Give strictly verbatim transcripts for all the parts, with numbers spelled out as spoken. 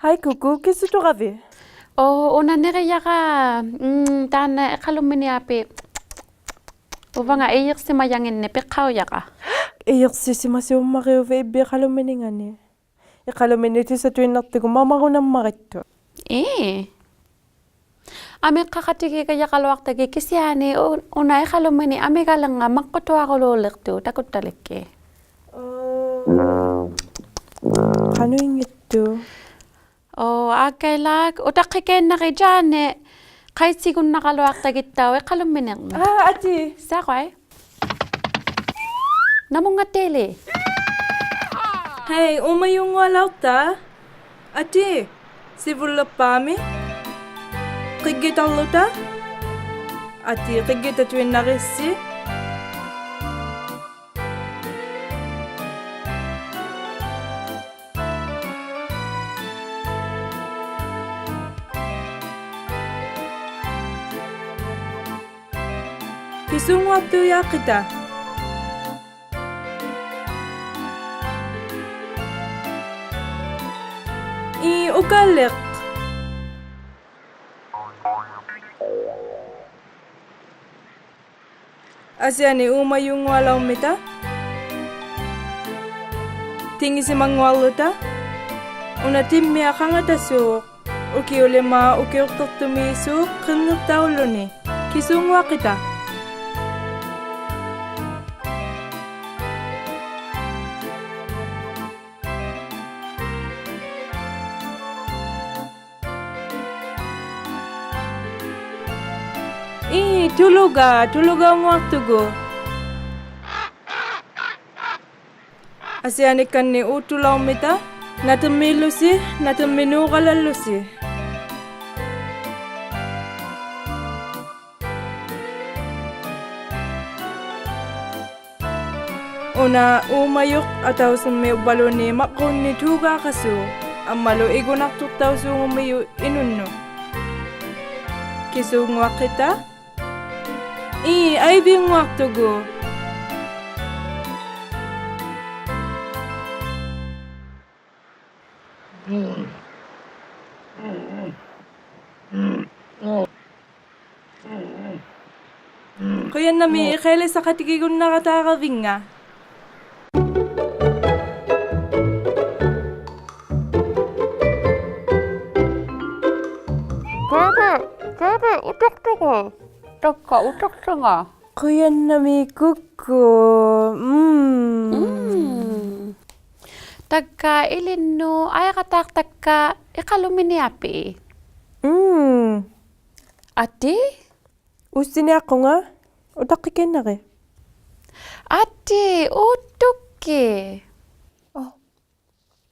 ᕼᐊᐃ ᑯᑯ, ᑭᓱᑐᖅᑲᕕᑦ? ᐆ, ᐅᓇ ᓂᕆᔭᕋ, ᒻᒻ, ᑖᓐᓇ ᐃᖃᓗᒻᒥᓂᐊᐱᒃ ᐅᕙᖓ ᐃᔨᖅᓯᒪᔭᖏᓐᓂᒃ ᐱᖃᐅᔭᕋ. ᐃᔨᖅᓯᓯᒪᓲᒻᒪᕆᐅᕕᑦ ᐃᕝᕕᑦ ᐃᖃᓗᒻᒥᓂᖓᓂᒃ? ᐃᖃᓗᒻᒥᓂᒃ ᑐᓴᑐᐃᓐᓇᖅᑐᒍᑦ ᒪᒪᕈᓐᓇᒻᒪᕆᑦᑐᖅ. ᐄ. ᐊᒥᖅᑲᖃᑎᒋᒐᔭᕋᓗᐊᖅᑕᒋᑦ ᑭᓯᐊᓂ ᐅ-, ᐅᓇ ᐃᖃᓗᒻᒥᓂᒃ ᐊᒥᒐᓕᕐᖓᑦ ᒪᕐᕉᑐᐊᕈᓘᓕᖅᑐᖅ ᑕᑯᑦᑕᓕᒃᑭᑦ. ᐆ. ᖃᓄᐃᙱᑦᑐᖅ. ᐆ, ᐋᒃᑲᐃᓛᒃ, ᐅᑕᖅᑭᑲᐃᓐᓇᕆᑦ ᔮᓂ, ᖃᐃᑦᓯᒍᓐᓇᕋᓗᐊᖅᑕᙱᑦᑕᐅᖅ ᐃᖃᓗᒻᒥᓂᕐᒥᒃ. ᐋ, ᐊᑏ. ᓴᕈᐊᐃ. ᓇᒧᙵᑦᑕᐃᓕ. ᕼᐊᐃ, ᐆᒪᔪᙳᐊᓚᐅᖅᑕ. ᐊᑏ, ᓯᕗᓪᓕᖅᐹᒥ. ᕿᒡᒋᑕᕐᓗᑕ. ᐊᑏ, ᕿᒡᒋᑕᑐᐃᓐᓇᕆᔅᓯ. ᑭᓱᙳᐊᖅᑑᔮᖅᑭᑕ? ᐄ, ᐅᑲᓕᖅ. ᐊᓯᐊᓂᒃ ᐆᒪᔪᙳᐊᓚᐅᕐᒥᑕ. ᑎᖏᓯᒪᙳᐊᕐᓗᑕ. ᐅᓇ ᑎᒻᒥᐊᖅ ᖃᖓᑕᓲᖅ. ᐅᑭᐅᓕᒫᖅ ᐅᑭᐅᖅᑕᖅᑐᒦᓲᖅ ᕿᕐᓂᖅᑕᐅᓗᓂ. ᑭᓱᙳᐊᖅᑭᑕ? ᐄ, ᑐᓗᒐ, ᑐᓗᒐᐅᙳᐊᖅᑐᒍᑦ. ᐊᓯᐊᓂᒃᑲᓐᓂᖅ ᐆᑦᑐᓚᐅᕐᒥᑕ, ᓇᑎᕐᒦᓪᓗᓯ, ᓇᑎᕐᒥᓅᒐᓚᓪᓗᓯ. ᐅᓇ ᐆᒪᔪᖅ ᐊᑕᐅᓯᕐᒥᒃ ᐅᕝᕙᓘᓐᓃᑦ ᒪᕐᕉᓐᓂᒃ ᑑᒑᖃᓲᖅ, ᐊᒻᒪᓗ ᐃᒍᓇᖅᑐᖅᑕᐅᓲᖑᒻᒥᔪᖅ ᐃᓄᓐᓄᑦ. ᑭᓲᙳᐊᖅᑭᑕ? ᐄ, ᐊᐃᕕᙳᐊᖅᑐᒍᑦ. ᖁᔭᓐᓇᒦᒃ ᐃᖃᐃᓕᓴᖃᑎᒋᒍᓐᓇᕋᑖᕋᕕᙵ. ᖁᔭᓐᓇᒦᒃ ᑯᑯ. ᒻᒻ. ᒻᒻ. ᑕᒡᒐ ᐃᓕᓐᓄᑦ ᐊᐃᕋᑖᖅᑕᒃᑲ ᐃᖃᓗᒻᒥᓂᐊᐱᒃ. ᒻᒻ. ᐊᑏ? ᐅᔅᓯᓂᐊᖅᑯᖓ, ᐅᑕᖅᑭᑲᐃᓐᓇᕆᑦ. ᐊᑏ, ᐆᑦᑐᒃᑭᑦ. ᐆ.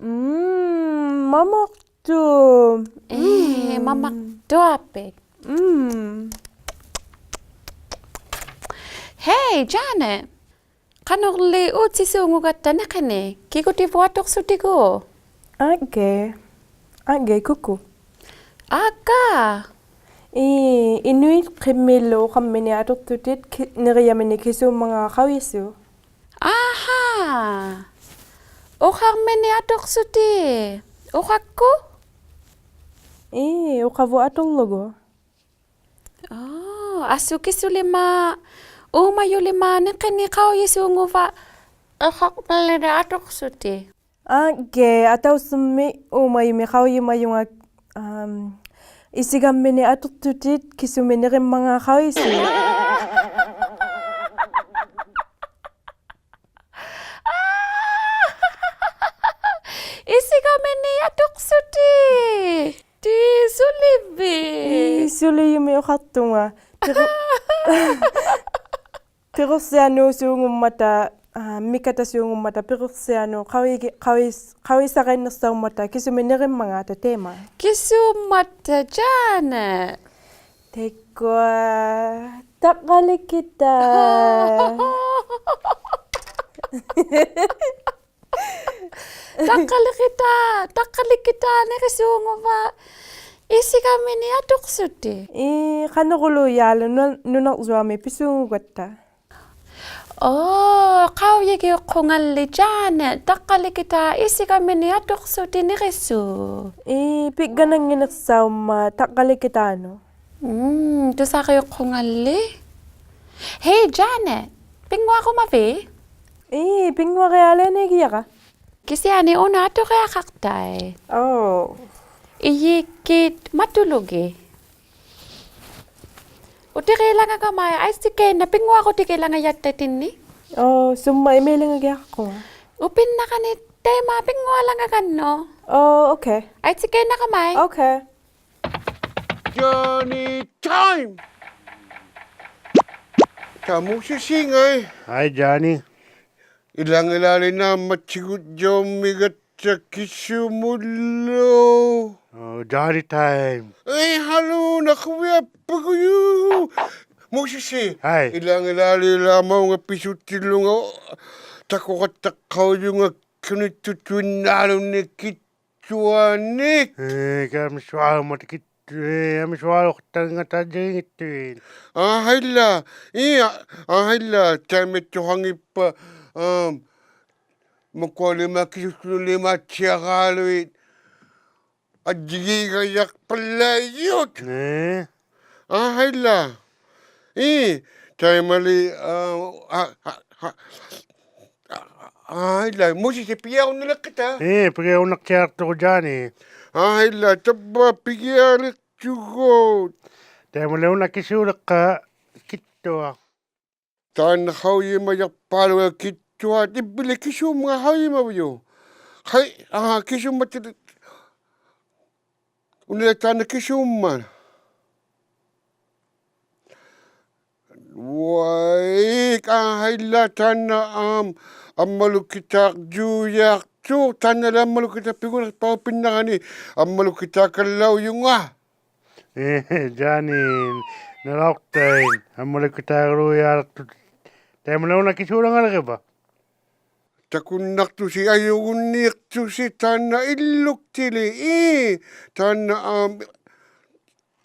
ᒻᒻ, ᒪᒪᖅᑐᖅ. ᐄ, ᒻᒻ. ᒪᒪᖅᑐᐊᐱᒃ. ᒻᒻ. Hey, Janet. ᖃᓄᕐᓕ ᐆᑦᓯᓲᖑᒐᑦᑕ ᓂᕿᓂᒃ, ᑭᒍᑎᕗᑦ ᐊᑐᖅᓱᑎᒍ? ᐋᒡᒐ. ᐋᒡᒐ ᑯᑯ. ᐋᒃᑲ. ᐄ, ᐃᓄᐃᑦ ᕿᒻᒦᓪᓗ ᐅᖃᕐᒥᓂᒃ ᐊᑐᖅᓱᑎᒃ ᑭ-, ᓂᕆᔭᒥᓂᒃ ᑭᓲᒻᒪᖔᑦ ᖃᐅᔨᓲᖅ. ᐊᕼᐊ. ᐅᖃᕐᒥᓂᒃ ᐊᑐᖅᓱᑎᒃ. ᐅᖃᒃᑯ? ᐄ, ᐅᖃᕗᑦ ᐊᑐᕐᓗᒍ. ᐆ, ᐊᓱ ᑭᓱᓕᒫᖅ, ᐆᒪᔪᓕᒫᖅ ᓂᕿᓂᒃ ᖃᐅᔨᓲᖑᕙ ᐅᖃᕐᒥᓂᒃ ᐊᑐᖅᓱᑎᒃ? ᐋᒡᒐ, ᐊᑕᐅᓯᕐᒥᒃ ᐆᒪᔪᒥᒃ ᖃᐅᔨᒪᔪᖓ, ᐊᒻ, ᐃᓯᒐᕐᒥᓂᒃ ᐊᑐᖅᓱᑎᒃ ᑭᓱᒥᒃ ᓂᕆᒻᒪᖔᑦ ᖃᐅᔨᓲᖅ. ᐋ! ᐃᓯᒐᕐᒥᓂᒃ ᐊᑐᖅᓱᑎᒃ. ᑐᓕᔪᒥᒃ ᐅᖃᖅᑐᖓ. ᐱᕈ-, ᐱᕈᖅᓯᐊᓅᓲᖑᒻᒪᑕ, ᐋ, ᒥᑲᑕᓲᖑᒻᒪᑕ ᐱᕈᖅᓯᐊᓅ, ᖃᐅᔨᒋ-, ᖃᐅᔨᔅ-, ᖃᐅᔨᓴᕆᓐᓂᖅᓴᐅᒻᒪᑕ ᑭᓱᒥᒃ ᓂᕆᒻᒪᖔᑕ ᑕᐃᒪ. ᑭᓲᒻᒪᑕ, ᔮᓂ? ᑕᐃᒃᑯᐊ, ᑕᖅᑲᓕᑭᑖᖅ. ᑕᖅᑲᓕᑭᑖᖅ, ᑕᖅᑲᓕᑭᑖᖅ ᓂᕆᓲᖑᕙᑦ ᐃᓯᒐᒥᓂᖅ ᐊᑐᖅᓱᑎᒃ. ᐄ, ᖃᓄᑯᓗᒃ ᔮᓗ ᓄᓇ-, ᓄᓇᕐᔪᐊᒥ ᐱᓲᖑᒐᑦᑕ. ᐆ, ᖃᐅᔨᒋᐅᖅᑯᖓᓕ ᔮᓂ, ᑕᖅᑲᓕᑭᑖᖅ ᐃᓯᒐᒥᓂᖅ ᐊᑐᖅᓱᑎᒃ ᓂᕆᓲᖅ. ᐄ, ᐱᒡᒐᓇᙱᓐᓂᖅᓴᐅᒻᒪᑦ ᑕᖅᑲᓕᑭᑖᓄᑦ. ᒻᒻ, ᑐᓴᕆᐅᖅᑯᖓᓕ. ᕼᐃ, ᔮᓂ, ᐱᙳᐊᕈᒪᕖᑦ? ᐄ, ᐱᙳᐊᕆᐊᓕᐊᓇᐃᒋᔭᕋ. ᑭᓯᐊᓂ ᐅᓇ ᐊᑐᕆᐊᖃᖅᑕᐃᑦ. ᐆ. ᐃᔨᒃᑭᑦ ᒪᑐᓗᒋᑦ. ᐅᑎᕆᓚᖓᒐᒪᐃ, ᐊᐃᑦᓯᑲᐃᓐᓇᖅ ᐱᙳᐊᕈᑎᒋᓚᖓᔭᑦᑕ ᑎᓐᓂ. ᐆ, ᓱᒻᒪᑦ ᐃᒪᐃᓕᖓᒋᐊᖅᑯᖓ. ᐅᐱᓐᓇᕋᓂ ᑕᐃᒪ ᐱᙳᐊᓚᖓᒐᓐᓄᒃ. ᐆ, okay. ᐊᐃᑦᓯᑲᐃᓐᓇᕋᒪᐃ. Okay. Johnny time! ᑕ ᒧᓯᓯᖓᐃ. ᕼᐊᐃ, ᔮᓂ. ᐃᓚᖏᓛᓕ ᓈᒻᒪᑦᓯᒍᔾᔭᐅᒻᒥᒐᑦᑕ ᑭᓱᒧᓪᓗ. ᐆ, Johnny time. ᐄ, ᕼᐊᓗᓇ ᖁᕕᐊᑉᐸᒍᔪᖅ. ᒧᓯᓯ. ᕼᐊᐃ. ᐃᓚᖏᓛᓕ ᓛᒪᐅᖓ ᐱᓱᑦᑎᓪᓗᖓ ᑕᑯᖃᑦᑕᖅᑲᐅᔪᖓ ᖁᓂᑦᑐᑐᐃᓐᓈᓗᓐᓂ ᑭᑦ- ᑐᐊᓂᒃ. ᐄ, ᑲᒥᓱᐊᒧᑦ ᑭᑦᑐ-, ᐄ, ᑲᒥᓱᐊᓗᒃᑕᖓ ᑕᔾᔨᖏᑦᑐᐃᑦ. ᐊᕼᐊᐃᓛ, ᐄ, ᐊ-, ᐊᕼᐊᐃᓛ, ᑕᐃᒪᐃᑦᑐᖃᙱᑉᐸᑦ, ᐊᒻ, ᒪᑯᐊᓕᒫᑦ ᑭᓱᓱᓕᒫᑦᑎᐊᕌᓗᐃᑦ, ᐊᔾᔨᒌᒐᔭᖅᐸᓪᓚᐃᔪᑦ. ᐄ. ᐊᕼᐊᐃᓛ. ᐄ, ᑕᐃᒪᓕ, ᐊ, ᐊ, ᐊ, ᐊ, ᐊᕼᐊᐃᓛ, ᒧᓯᓯ ᐱᒋᐊᕈᓐᓇᓕᖅᑭᑕ? ᐄ, ᐱᒋᐊᕈᓐᓇᑦᑎᐊᖅᑐᒍᑦ ᔮᓂ. ᐊᕼᐊᐃᓛ, ᑕᕝᕙ ᐱᒋᐊᓕᖅᑐᒍᑦ. ᑕᐃᒪᓕ ᐅᓇ ᑭᓲᓕᖅᑲ ᑭᑦᑐᐊ. ᑖᓐᓇ ᖃᐅᔨᒪᔭᖅᐹᓗᒐ ᑭᑦᑐᐊᑦ, ᐃᕝᕕᓪᓕ ᑭᓲᒻᒪᖔᑦ ᖃᐅᔨᒪᕕᐅᒃ? ᖃᐃ, ᐊᕼᐊ, ᑭᓲᒻᒪᑦ ᑎ-, ᐅᓇ ᑖᓐᓇ ᑭᓲᒻᒪᑦ? ᐅᐊᐃᒃ, ᐊᕼᐊᐃᓛ ᑖᓐᓇ, ᐊᒻ, ᐊᒻᒪᓗᑭᑖᕐᔫᔮᖅᑐᖅ, ᑖᓐᓇᓕ ᐊᒻᒪᓗᑭᑖᖅ ᐱᒍᓐᓇᖅᐸᑦ ᐅᐱᓐᓇᕋᓂ, ᐊᒻᒪᓗᑭᑖᖃᓚᐅᔪᖓ. ᐄ, ᔮᓂ, ᓇᓚᐅᖅᑕᐃᑦ, ᐊᒻᒪᓗᑭᑖᕐᔫᔮᖅᑐᖅ. ᑕᐃᒪᓕ ᐅᓇ ᑭᓲᓚᖓᓕᕆᕙ? ᑕᑯᓐᓇᖅᑐᓯ ᐊᔪᕈᓐᓃᖅᑐᓯ ᑖᓐᓇ ᐃᓪᓗᒃᑎᓕ, ᐄ, ᑖᓐᓇ, ᐊᒻ,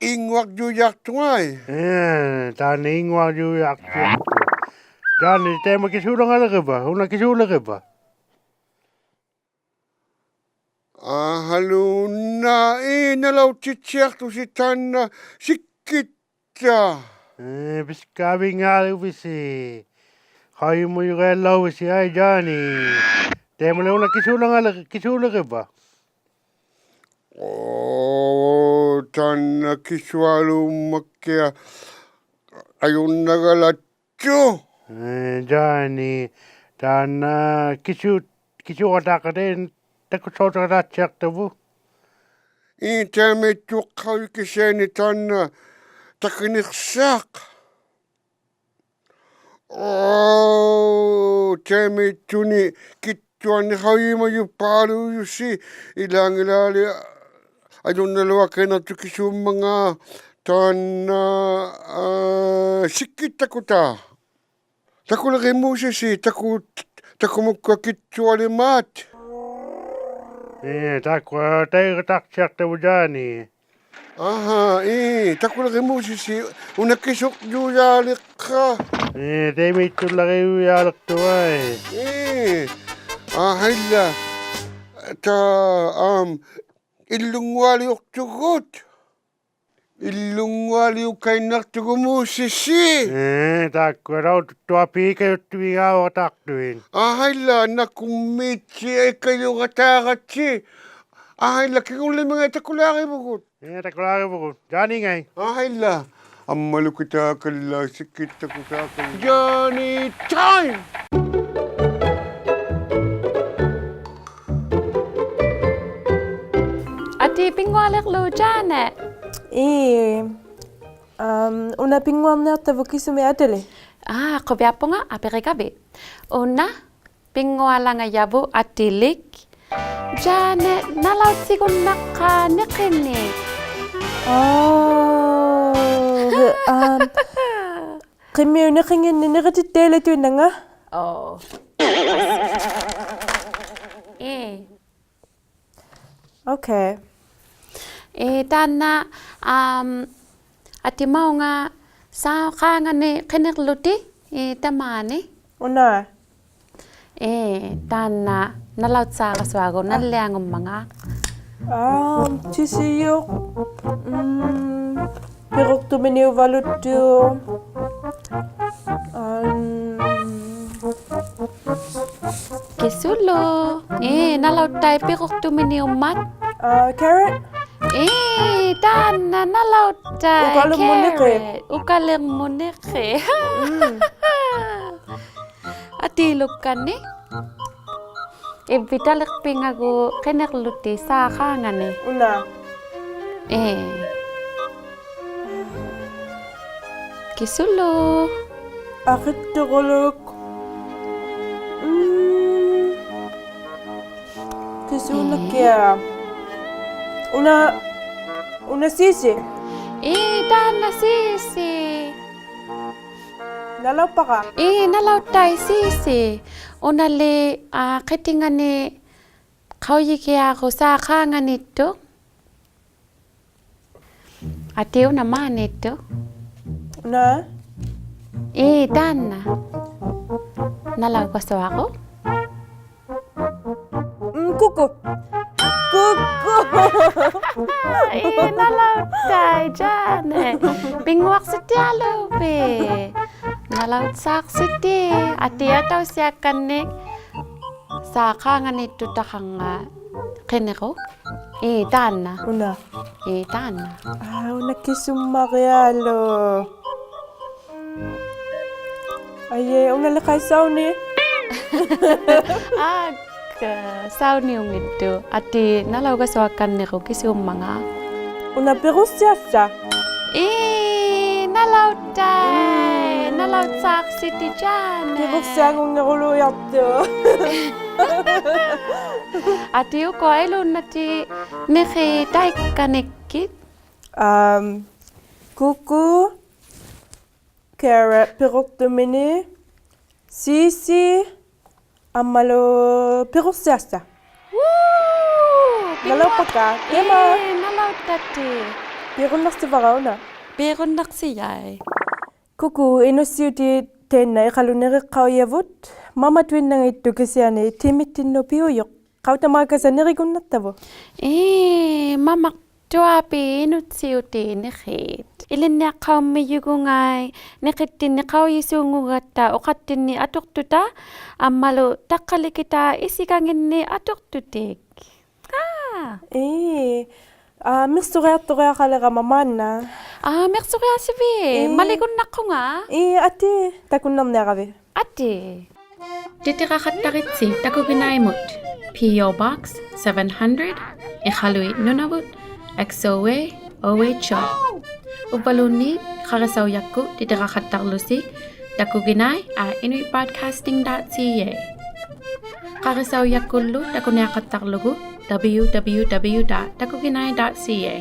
ᐃᙳᐊᕐᔫᔮᖅᑐᖓᐃ. ᐄ, ᑖᓐᓇ ᐃᙳᐊᕐᔫᔮᖅᑐᖅ. ᔮᓂ, ᑕᐃᒪ ᑭᓲᓚᖓᓕᕆᕙ? ᐅᓇ ᑭᓲᓕᕆᕙ? ᐊᕼᐊᓗᓇ, ᐄ, ᓇᓚᐅᑦᑎᑦᑎᐊᖅᑐᓯ ᑖᓐᓇ ᓯᒃᑭᑦᑕ. ᐄ, ᐱᔅᑲᕕᖓᓗ ᕕᓯ. ᖃᐅᔨᒧᔪᒐᐃᓚᐅᕕᓯ, ᐊᐃ, ᔮᓂ. ᑕᐃᒪᓕ ᐅᓇ ᑭᓲᓚᖓᓕ-, ᑭᓲᓕᕆᕙ? ᐆ, ᑖᓐᓇ ᑭᓱᐊᓘᒻᒪᒃᑭᐊᖅ ᐊᔪᕐᓇᒐᓚᑦ- ᑐ. ᐄ, ᔮᓂ, ᑖᓐᓇ ᑭᓱ-, ᑭᓱᒐᑖᖃᑦᑕ, ᑕᑯᑦᓴᐅᑕᖃᑦᑕᑦᑎᐊᖅᑕᕗᑦ. ᐄ, ᑕᐃᒪᐃᑦᑐᖅᑲᐅᔪᖅ ᑭᓯᐊᓂ ᑖᓐᓇ ᑕᑭᓂᖅᓴᖅ. ᐆ, ᑕᐃᒪᐃᑦᑐᓂ ᑭᑦ- ᑐᐊᓂ ᖃᐅᔨᒪᔪᐹᓘᔪᓯ, ᐃᓚᖏᓛᓕ ᐊᔪᕐᓇᓗᐊᑲᐃᓐᓇᖅᑐᖅ ᑭᓲᒻᒪᖔᑦ ᑖᓐᓇ, ᐋ, ᓯᒃᑭᑦᑕᑯᑖ. ᑕᑯᓕᕆᑦ ᒧᓯᓯ, ᑕᑯ-, ᑕᑯᒧᒃᑯᐊ ᑭᑦᑐᐊᓕᒫᑦ. ᐄ, ᑖᒃᑯᐊ ᑕᐃᒐᑖᑦᑎᐊᖅᑕᕗᑦ ᔮᓂ. ᐊᕼᐊ, ᐄ, ᑕᑯᓕᕆᑦ ᒧᓯᓯ, ᐅᓇ ᑭᓱᕐᔫᔮᓕᖅᑲ. ᐄ, ᑕᐃᒪᐃᑦᑐᓪᓚᕆᐅᔮᓕᖅᑐᖅ ᐊᐃ. ᐄ, ᐊᕼᐊᐃᓛ, ᑕ, ᐊᒻ, ᐃᓪᓗᙳᐊᓕᐅᖅᑐᒍᑦ. ᐃᓪᓗᙳᐊᓕᐅᑲᐃᓐᓇᖅᑐᒍᑦ ᒧᓯᓯ. ᐄ, ᑖᒃᑯᐊ ᑕᐅᑐᐊᐱ ᐃᑲᔪᑦᑐᐃᖓ ᐊᕙᑕᖅᑐᐃᑦ. ᐊᕼᐊᐃᓛ, ᓇᑯᕐᒦᑦᓯ ᐃᑲᔪᖃᑖᕋᑦᓯ. ᐊᕼᐊᐃᓛ, ᑭᒍᓪᓕᒥᖓᐃ ᑕᑯᓛᕆᕗᒍᑦ. ᐄ, ᑕᑯᓛᕆᕗᒍᑦ. ᔮᓂᖓᐃ. ᐊᕼᐊᐃᓛ. ᐊᒻᒪᓗᑭᑖᖃᓪᓚᒃ ᓯᒃᑭᑦᑕᑯᑖᖃᓪᓚᒃ. Johnny time! ᐊᑏ ᐱᙳᐊᓕᕐᓗᒃ ᔮᓂ. ᐄ. ᐋᒻ, ᐅᓇ ᐱᙳᐊᕐᓂᐊᖅᑕᕗᑦ ᑭᓱᒥᒃ ᐊᑎᓕᒃ? ᐋ, ᖁᕕᐊᑉᐳᖓ, ᐊᐱᕆᒐᕕᑦ. ᐅᓇ ᐱᙳᐊᓛᖓᔭᕗᑦ ᐊᑎᓕᒃ ᔮᓂ ᓇᓚᐅᑦᓯᒍᓐᓇᖅᑲ ᓂᕿᓂᒃ. ᐋ, ᐋᒻ, ᕿᒻᒥᐅᑦ ᓂᕿᖏᓐᓂᒃ ᓂᕆᑎᑦᑕᐃᓚᑐᐃᓐᓇᖓ? ᐆ. ᐄ. Okay. ᐄ, ᑖᓐᓇ, ᐋᒻ, ᐊᑏ ᒪᐅᖓ ᓵᖃᖓᓂ ᕿᓂᕐᓗᑎᑦ, ᐄ, ᑕᒫᓂ. ᐅᓇ. ᐄ, ᑖᓐᓇ ᓇᓚᐅᑦᓵᕋᓱᐊᒍ, ᐋ. ᓇᓪᓕᐊᖑᒻᒪᖔᑦ. ᐋ, ᑎᓯᔪᖅ. ᒻᒻ, ᐱᕈᖅᑐᒥᓂᐅᕙᓗᑦᑐᖅ. ᐊᒻ, ᑭᓱᓗ. ᐄ, ᓇᓚᐅᑦᑕᐃᑦ ᐱᕈᖅᑐᒥᓂᐅᒻᒪᑦ. ᐋ, carrot? ᐄ, ᑖᓐᓇ ᓇᓚᐅᑦᑕᐃᑦ, ᐅᑲᓕᕐᒧᑦ ᓂᕿᑦ. Carrot. ᐅᑲᓕᕐᒧᑦ ᓂᕿᑦ. ᒻᒻ. ᐊᑏᓗᒃᑲᓐᓂᖅ. ᐃᕝᕕᑦ ᑕᓕᖅᐱᖓᒍᑦ ᕿᓂᕐᓗᑎᑦ ᓵᖃᖓᓂ. ᐅᓇ. ᐄ. ᑭᓱᓗ. ᐊᕿᑦᑐᑯᓗᒃ. ᒻᒻ. ᑭᓱᓇᑭᐊᖅ. ᐄ. ᐅᓇ, ᐅᓇ ᓰᓯ. ᐄ, ᑖᓐᓇ ᓰᓯ. ᓇᓚᐅᑉᐸᒃᑲ? ᐄ, ᓇᓚᐅᑦᑕᐃᑦ ᓰᓯ. ᐅᓇᓕ, ᐋ, ᕿᑎᖓᓂ ᖃᐅᔨᒋᐊᕈᓐᓇᖅ ᓵᖃᖓᓃᑦᑐᖅ. ᐊᑏ ᐅᓇ ᒫᓃᑦᑐᖅ. ᐅᓇ? ᐄ, ᑖᓐᓇ. ᓇᓚᐅᒐᓱᐊᕈᒃ. ᒻᒻ, ᑯᑯ. ᑯᑯ. ᐄ, ᓇᓚᐅᑦᑕᐃᑦ ᔮᓂ. ᐱᙳᐊᖅᓯᑎᐊᓗᕕᑦ. ᓇᓚᐅᑦᓵᖅᓯᑎ. ᐊᑏ ᐊᑕᐅᓯᐊᒃᑲᓐᓂᖅ ᓵᖃᖓᓃᑦᑐᖅ ᑕᖃᕐᖓᑦ ᕿᓂᕈᒃ. ᐄ, ᑖᓐᓇ. ᐅᓇ. ᐄ, ᑖᓐᓇ. ᐋ, ᐅᓇ ᑭᓱᒻᒪᕆᐊᓗᒃ. ᐊᐃ, ᐅᓇᓕᖃᐃ ᓴᐅᓂ. ᐋᒃᑲ, ᓴᐅᓂᐅᙱᑦᑐᖅ. ᐊᑏ ᓇᓚᐅᒐᓱᐊᒃᑲᓐᓂᕈᒃ ᑭᓲᒻᒪᖔᑦ. ᐅᓇ ᐱᕈᖅᓯᐊᒃᓴᖅ. ᐄ, ᓇᓚᐅᑦᑕᐃᑦ. ᒻᒻ. ᓇᓚᐅᑦᓵᖅᓯᑎ ᔮᓂ. ᐱᕈᖅᓯᐊᖑᙱᕈᓘᔭᖅᑐᖅ. ᐊᑏ ᐅᑯᐊ ᐃᓘᓐᓇᑎᒃ ᓂᕿᑦ ᑕᐃᒃᑲᓐᓂᒃᑭᑦ. ᐊᒻ, ᑯᑯ, carrot, ᐱᕈᖅᑐᒥᓂᖅ, ᓰᓯ, ᐊᒻᒪᓗ ᐱᕈᖅᓯᐊᒃᓴᖅ. Woo! ᓇᓚᐅᑉᐸᒃᑲ? ᐄ, ᑕᐃᒪ. ᓇᓚᐅᑦᑕᑎᑦ. ᐱᕈᓐᓇᖅᓯᕙᕋ ᐅᓇ. ᐱᕈᓐᓇᖅᓯᔭᐃᑦ. ᑯᑯ, ᐃᓄᑦᓯᐅᑎᑦ ᑕᐃᓐᓇ ᐃᖃᓗᒃ ᓂᕆᖅᑲᐅᔭᕗᑦ, ᒪᒪᑐᐃᓐᓇᖏᑦᑐᖅ ᑭᓯᐊᓂ ᑎᒥᑦᑎᓐᓄᑦ ᐱᐅᔪᖅ. ᖃᐅᑕᒫᑲᓴᒃ ᓂᕆᒍᓐᓇᖅᑕᕗᑦ. ᐄ, ᒪᒪᑐᐊᐲᑦ ᐃᓄᑦᓯᐅᑎᑦ ᓂᕿᑦ. ᐃᓕᓐᓂᐊᖅᑲᐅᒻᒥᔪᒍᖓᐃ ᓂᕿᑦᑎᓐᓂᒃ ᖃᐅᔨᓲᖑᒐᑦᑕ ᐅᖃᑦᑎᓐᓂᒃ ᐊᑐᖅᑐᑕ, ᐊᒻᒪᓗ ᑕᖅᑲᓕᑭᑖᑦ ᐃᓯᒐᖏᓐᓂᒃ ᐊᑐᖅᑐᑎᒃ. ᐋ. ᐄ, ᐋ, ᒥᖅᓱᕆᐊᖅᑐᕆᐊᖃᓕᕋᒪ ᒫᓐᓇ. ᐋ, ᒥᖅᓱᕆᐊᓯᕕᑦ? ᐄ. ᒪᓕᒍᓐᓇᖅᑯᖓ? ᐄ, ᐊᑏ, ᑕᑯᓐᓇᕐᓂᐊᕋᕕᑦ. ᐊᑏ. ᑎᑎᕋᖃᑦᑕᕆᑦᓯ ᑕᑯᒋᓇᐃᒧᑦ, P O Box seven hundred, ᐃᖃᓗᐃᑦ ᓄᓇᕗᑦ, X O A, O H O. ᐅᕝᕙᓘᓐᓃᑦ ᖃᕆᓴᐅᔭᒃᑯᑦ ᑎᑎᕋᖃᑦᑕᕐᓗᓯ, takuginai at inuitbroadcasting dot C A. ᖃᕆᓴᐅᔭᒃᑯᓪᓗ ᑕᑯᓂᐊᖃᑦᑕᕐᓗᒍ, W W W dot takuginai dot C A.